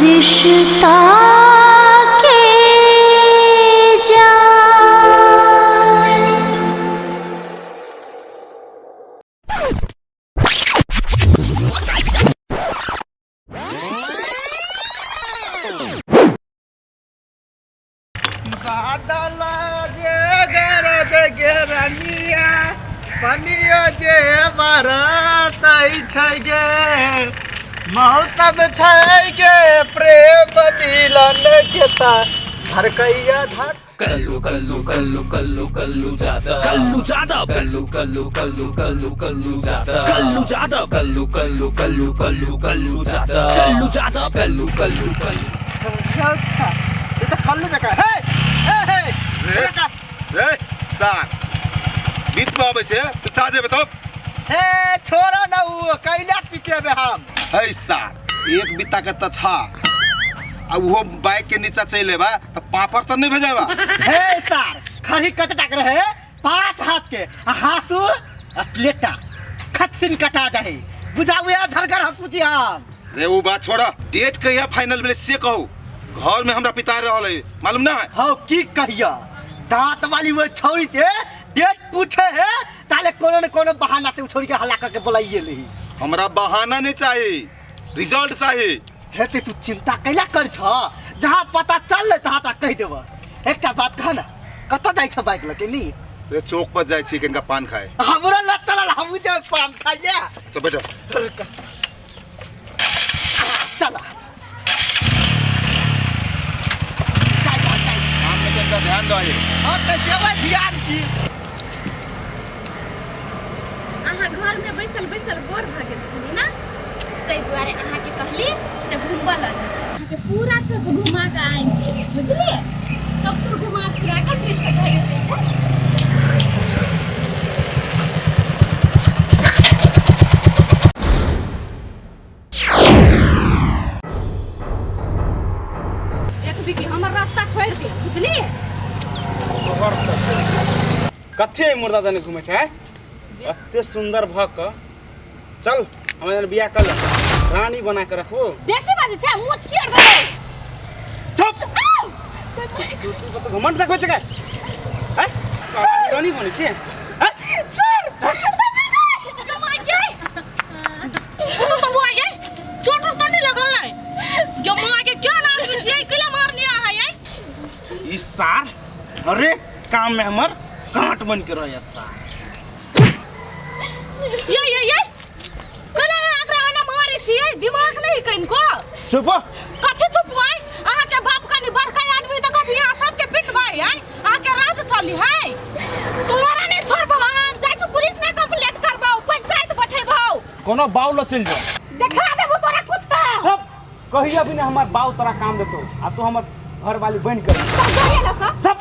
रिश्ता के जान। बादल जे गरज गे रनिया पनिया जे बरसै छै गे मौसम छै गे प्रेम मिलन के ता धरकैया धर कल्लू कल्लू कल्लू कल्लू कल्लू जादव कल्लू जादव कल्लू कल्लू कल्लू कल्लू कल्लू जादव कल्लू जादव कल्लू कल्लू कल्लू कल्लू कल्लू जादव कल्लू जादव कल्लू कल्लू कल्लू ई तऽ कल्लू जकाँ हे हे हे रे रे सार बीच में आबै छै पीछा जेबै तब हे छोड़ो न उ कैला पिटेबे हम है सार एक बित्ता के तछा आ उहो बाइक के नीचा चलि एबा तऽ पापड़ तऽ नहि भेजेबा हे सार खड़ी कते तक रहे 5 हाथ के आ हासू आ प्लेटा खतसिन कटा जाए बुझाउ या धरगर हंसू छी हम रे उ बात छोड़ डेट कहिया फाइनल भेलै से कहू घर में हमरा पिता रहल है मालूम ना है हौ की कहिया दांत वाली वो छौरी से डेट पूछे है ताले कोनो न कोनो बहाना से उ छौरी के हल्ला करके बोलाइए लही हमरा बहाना नहीं चाहिए रिजल्ट चाहिए हेते तू चिंता कैला कर छ जहाँ पता चल ले तहाँ तक कह देब एकटा बात कह ना कतऽ जाइ छ बाइक लके नी रे चौक पर जाइ छी कनिका पान खाए हमरो लग चलल हमहूँ जाए पान खाइए अच्छा बैठो चल जाय जाय जाय काम में कनिका ध्यान दो हम तऽ देबै ध्यान की अहाँ घरमे बैसल बैसल बोर भऽ गेल छलियै ने ताहि दुआरे अहाँके कहली से घूमबऽ लऽ जाउ अहाँके पूरा चौक घुमा कऽ आनि देब बुझलियै सब तोर घुमा फिरा कऽ फेरसँ घरे चलि जायब। एक बिकी हमर रास्ता छोड़ि दे बुझलियै कथे मुर्दा जाने घूमे छै एते सुंदर भ क चल हम जन बियाह कर ले रानी बना के रखबो बेसी बाजै छै मुँह चीर देबै चुप तू तो घमंड देखबै छै हैं रानी बनै छै हैं छोड़ चोट उट तो नहीं लगल है जो मार के क्यों नाम पूछिए कैला मारनी है ये ई सार हरेक काम में हमर कांट बन के रह सार ये ये ये कैला एकरा एना मारे छियै दिमाग नहीं कनको चुप कथी चुप भाई अहाँ के बाप कनी बड़का आदमी त कथी अहाँ सबके पिटबै है अहाँ के राज चली है तोरा नहीं छोड़बौ हम जाइ छु पुलिस में कंप्लेंट करबौ पंचायत बैठेबौ कोनो बाऊ ल चल जाओ देखा देबौ तोरा कुत्ता चुप कहिया भी ना हमार बाऊ तोरा काम देतो आ तू हमर घर वाली बन कर सब गए ला सब चुप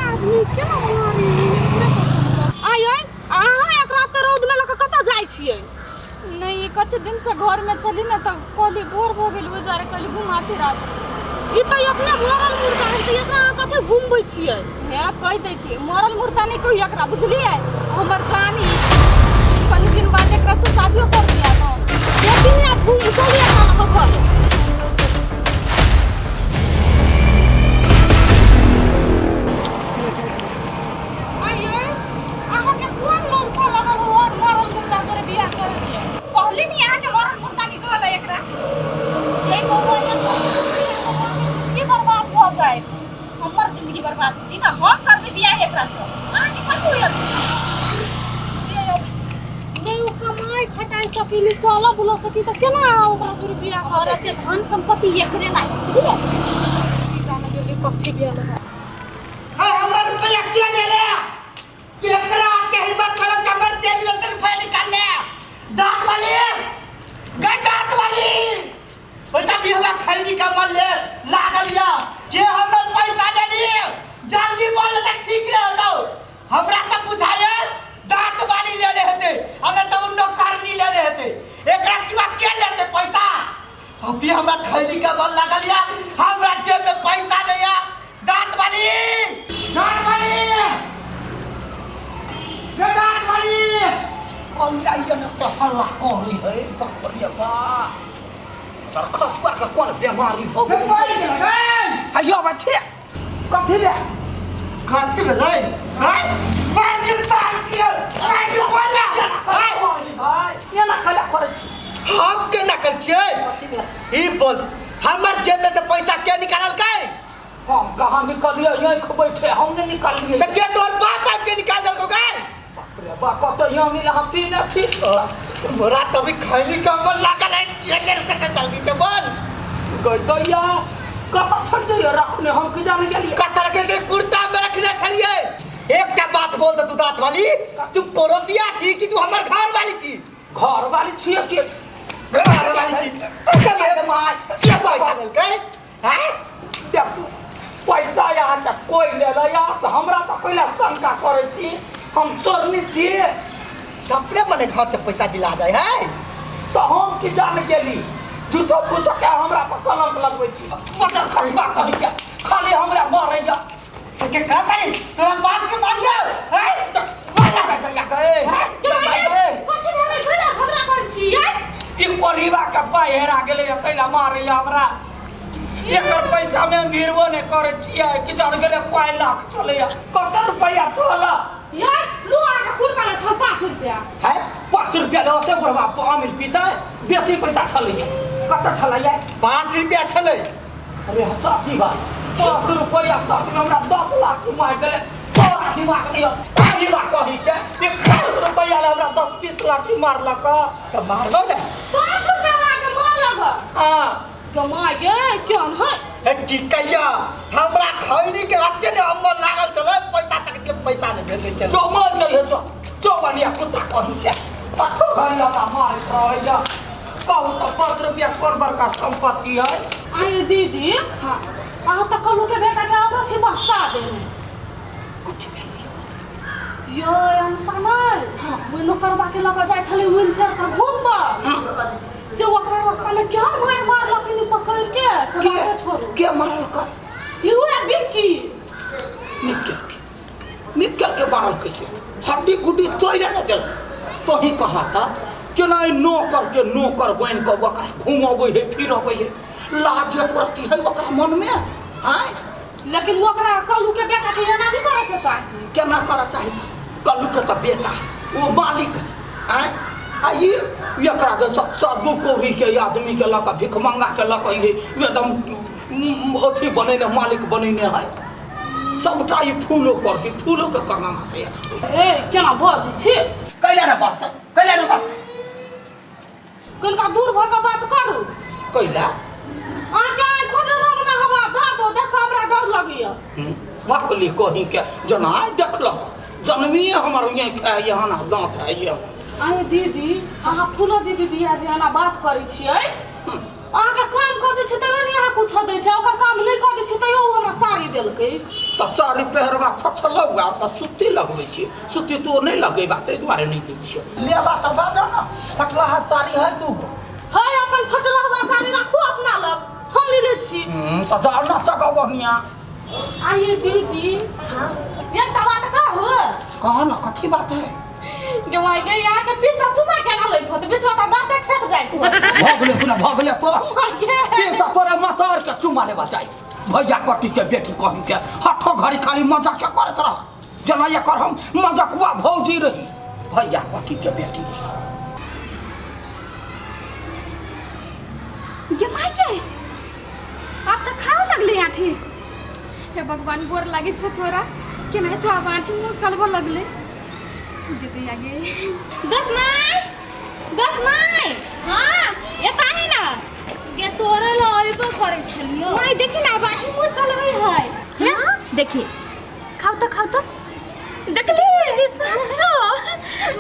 आदमी केना मारी आय आय अहाँ एकरा तऽ रौद में लऽ कऽ कतऽ जाइ छियै नहीं कते दिन से घर में छली ना तऽ कहली बोर भऽ गेल ओहि दुआरे कहली घुमा फिरा दे। ई तऽ अपने मरल मुर्दा है तऽ एकरा अहाँ कथी घुमबै छियै हे कहि दै छी मरल मुर्दा नहीं कहियो एकरा बुझलियै हमर जान ई कनि दिन बाद एकरा से शादियो कर दिया न बेसी नहि आब घुम चलिए एकरा लऽ कऽ घर आइए अहाँके कोन मनसा लगल हो और मरल मुर्दा जोरे बियाह करे के कहली नहीं अहाँके मरल मुर्दा निकलल है एकरा एगो जिंदगी बर्बाद भऽ जाए हमर जिंदगी बर्बाद होती ना हम करबै बियाह एकरा से अहाँके कथी होयत नहि ओ कमाइ खटाइ सकी नहि चलऽ बुलऽ सकी तऽ केना अहाँ ओकरा जोरे बियाह और एते धन संपत्ति एकरे लागे छै जाने गेली कथी गेल है हमर रुपया के ले ले एकरा के हिम्मत करो कि हमर जेब में से रुपया निकाल ले दांत वाली गए दांत वाली पैसा भी हमरा खैनी का मल ले लागल या जे हमर पैसा ले लिए जल्दी बोल त ठीक रहतो हमरा त बुझाए दांत वाली ले ले हेते हमरा त उन नौकरनी ले ले हेते एकरा सिवा के लेते पैसा अभी हमरा खैनी का मन लागल या हमरा जेब में पैसा नहीं या दांत वाली दांत वाली रे दांत वाली कौला ये न तो हल्ला करी है बाप रे बाप खसुआ के कोन बीमारी हो गेलै आयो बच्चे कथी रे कथी भेलै हैं मार दे मार के मार दे बोला एना कला करै छी हम केना कर छियै कथी भेल ई बोल हमर जेब में से पैसा के निकाललकै हम कहाँ निकलिए आँखि बैठे हम नहीं निकलिए त के तोहर बाप आबि के निकाल देलकौ गे बाप रे बाप कतऽ यहाँ मिला हम पीने छी मोरा तभी खैली के मन लागल है के लेल कते जल्दी के बोल गई दैया कतऽ छोड़ दैया रखने हम की जाने गेलिए कतऽ रखने छलियै कुर्ता में रखने छलियै एकटा बात बोल दे तू दाँत वाली तू पड़ोसिया छी कि तू हमर घर वाली छी घर वाली छियै के घर वाली छी के माय के पैसा लेलकै हैं देखू पैसा यहाँ के कोई ले यहाँ तऽ हमरा तऽ कैला शंका करै छी हम चोरनी छी अपने मने घर से पैसा दिला जाए है तऽ हम की जान गेली झूठो फूसो के हमरा पर कलंक लगबै छी बजर खसबा कहीं के खाली हमरा मारैया तो के का मारी तोरा बाप के मारियो हैं तऽ मारा के दैया गए गए कथी भेलै कैला झगड़ा करै छी यै ई कोरीबा के पाइ हेरा गेलै तैला मारैया हमरा एकर पैसा में भिड़बो नहि करै छियै कि जान गेलै पाइ लाख चलैया कते रुपैआ छल यै लू अहाँके कुर्ता लए छल 5 रुपया है 5 रुपया ले ओते बुढ़वा आमिल पीतै बेसी पैसा छलैया कते छलैया 5 रुपया छलै अरे साथी भाई 5 रुपया साथ में हमरा 10 लाख मारि देले तोरा दिमाग नहीं कही बा कही के एक 5 रुपया ले हमरा 10 20 लाख मारलक तऽ मारबो ने 5 रुपया अहाँके मारलक हाँ गमा गे केहन है हे की कहिया हमरा खैनी के अते ने हमर लागल छलै पैसा तक के पैसा नहि भेटै छलै जो मर जाइए जो जो बनिया कुत्ता कही के पठो घड़ी हमरा मारैत रहैया कहू तऽ 5 रुपया कोन बड़का संपत्ति है आये दीदी हाँ अहाँ तऽ कलू के बेटा के औरो छी बसा देने कथी भेलै यो अंसानल वो नौकरबा के लऽ कऽ जाइ छलै व्हीलचेयर पर घूमबऽ से ओकरा रास्ता में केहन मारि मारलक नी पकड़ के से के बाते छोड़ू के मारलकै इहो बिक्की निकल के निकल के मारल कैसे हड्डी गुड्डी तोड़े न देलकै तोही कहा था केना ई नौकर के नौकर बनि कऽ ओकरा घुमबै है फिरबै है लाज करती है ओकरा मन में आँय लेकिन ओकरा कल्लू के बेटा के एना भी करे के चाही केना करऽ चाही कल्लू के तऽ बेटा है ओ मालिक है आँय आ ई एकरा जैसा सब दू कौड़ी के आदमी के लऽ कऽ भिखमंगा के लऽ कऽ ई एकदम अथी बनेने मालिक बनेने है सबटा ई फूलो कर फूलो के करनामा से ए केना बजै छी कैला ने बजतै कैला ने बजतै कनिका दूर भऽ कऽ बात करू कैला अहाँके आइ घटना बना हवा धऽ दो देख कऽ हमरा डर लगैया भकली कहीं के जना आइ देखलक जनमिए हमर यहाँ खाय यहाँ ना दाँत है ये अरे दीदी अहाँ फूलो दीदी दिया जे एना बात करै छियै अहाँके काम कऽ दै छै तैयो नहि अहाँ कुछो दै छै ओकर काम नहि कऽ दै छै तैयो ओ हमरा साड़ी देलकै तऽ साड़ी पहिरबा छछलौआ तऽ सुत्ती लगबै छी सुत्ती तू नहि लगेबा ताहि दुआरे नहि दै छियौ लेबा तऽ बाजा ने फटलाहा साड़ी है दू गो है अपन फटलहवा साड़ी राखू अपना लग हम नहि लै छी तऽ जाउ ना सका बढ़िया आइए दीदी एकटा बात कहू कह ना कथी बात है गे माय गे यहाँ के पीसा चुमा केना लैत होत बीचमे तऽ दाँते ठेक जाइत होत भऽ गेलै तू भऽ गेलै तोरा माय गे पीसा तोरा मतर के चुमा लेबा चाही भैया कटी के बेटी कही के हठो घड़ी खाली मजाक के करैत रह जेना एकर हम मजकुआ भौजी रही भैया कटी के बेटी गे माय गे आब तऽ खाओ लगले आँठी हे भगवान गोर लागे छो थोड़ा केनाहितो तू आब आँठी मुँह चलबऽ लगले गे दैया गे दस माय दस माय हाँ एता ही ना गे तोरे ल अयबो करै छलियो माय देखी ना आब आँठी मुँह चलबै है हाँ देखी खाओ तो खाओ तो देखली सच्चो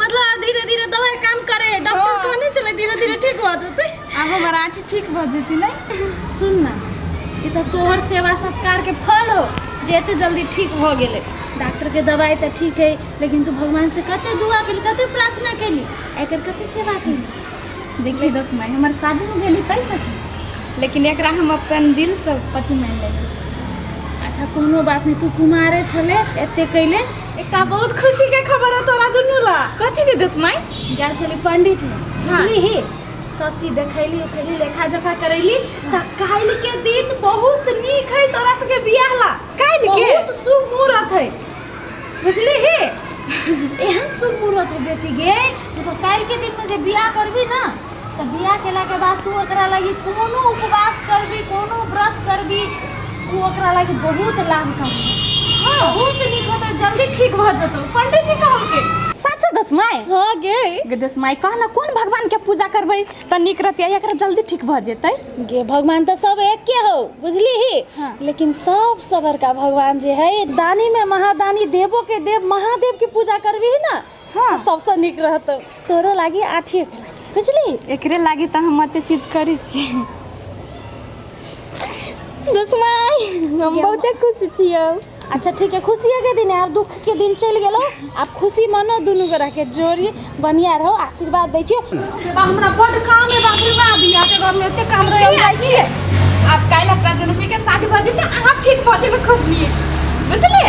मतलब धीरे धीरे दवाई काम करे डॉक्टर हाँ। कहने छलै धीरे धीरे ठीक भऽ जेतै आब हमर आँठी ठीक भऽ जेतै नहि सुन ना ई तऽ तोहर सेवा सत्कार के फल हो जे एते जल्दी ठीक भऽ गेलै डॉक्टर के दवाई तऽ ठीक है लेकिन तू भगवान से कते दुआ केली कते प्रार्थना केली एकर कते सेवा केली देखिए दस माई हमर शादी नहि भेली ताहि सकी लेकिन एकरा हम अपन दिलसँ पति मानि लेने छी अच्छा कोनो बात नहीं तू कुमारे छले एते कैले एकटा बहुत खुशी के खबर है तोरा दुनू ला। कथी के दोस्त माई? गेल छली पंडित लग, बुझली ही? सब चीज देखैली उखैली लेखा जोखा करैली, त काल्हि के दिन बहुत नीक है तोरा सबके बियाह ला। काल्हि के? बहुत शुभ मुहूर्त है, बुझली ही? एहन शुभ मुहूर्त है बेटी गे, मतलब काल्हि के दिन में जे बियाह करबी ना, त बियाह केला के बाद तू ओकरा लागी कोनो उपवास करबी, कोनो व्रत करबी, उ ओकरा लागी बहुत लाभकारी, बहुत नीक होतो, जल्दी ठीक भ जेतौ, पंडित जी कहलकै। साचो दस माई? हाँ गे। गे दस माई, कह ना कोन भगवान के पूजा करबै त नीक रहतै, एकरा जल्दी ठीक भ जेतै? गे भगवान त सब एक के हो, बुझली ही? हाँ। लेकिन सब से बड़का भगवान जे है दानी में महादानी, देवो के देव महादेव की पूजा करबी ही ना, हाँ। सबसे नीक रहतौ तोरो लागी, आठियो के लागी, बुझली? एकरे लागी त हम अते चीज करै छी दस माई, हम बहुते खुश छियै। अच्छा ठीक है, खुशिये के दिन है, आब दुख के दिन चलि गेलो, आब खुशी मनो, दुनू गोरा के जोड़ी बढ़िया रहो, आशीर्वाद दै छियो। बा हमरा बड काम है, बाप रे बाप, बियाह के घर में एते काम रहे, हम जाइ छियै। आब काल्हि अपना दुनू के शादी भऽ जेतै, अहाँ ठीक भऽ जेबै खूब नीक, बुझलियै?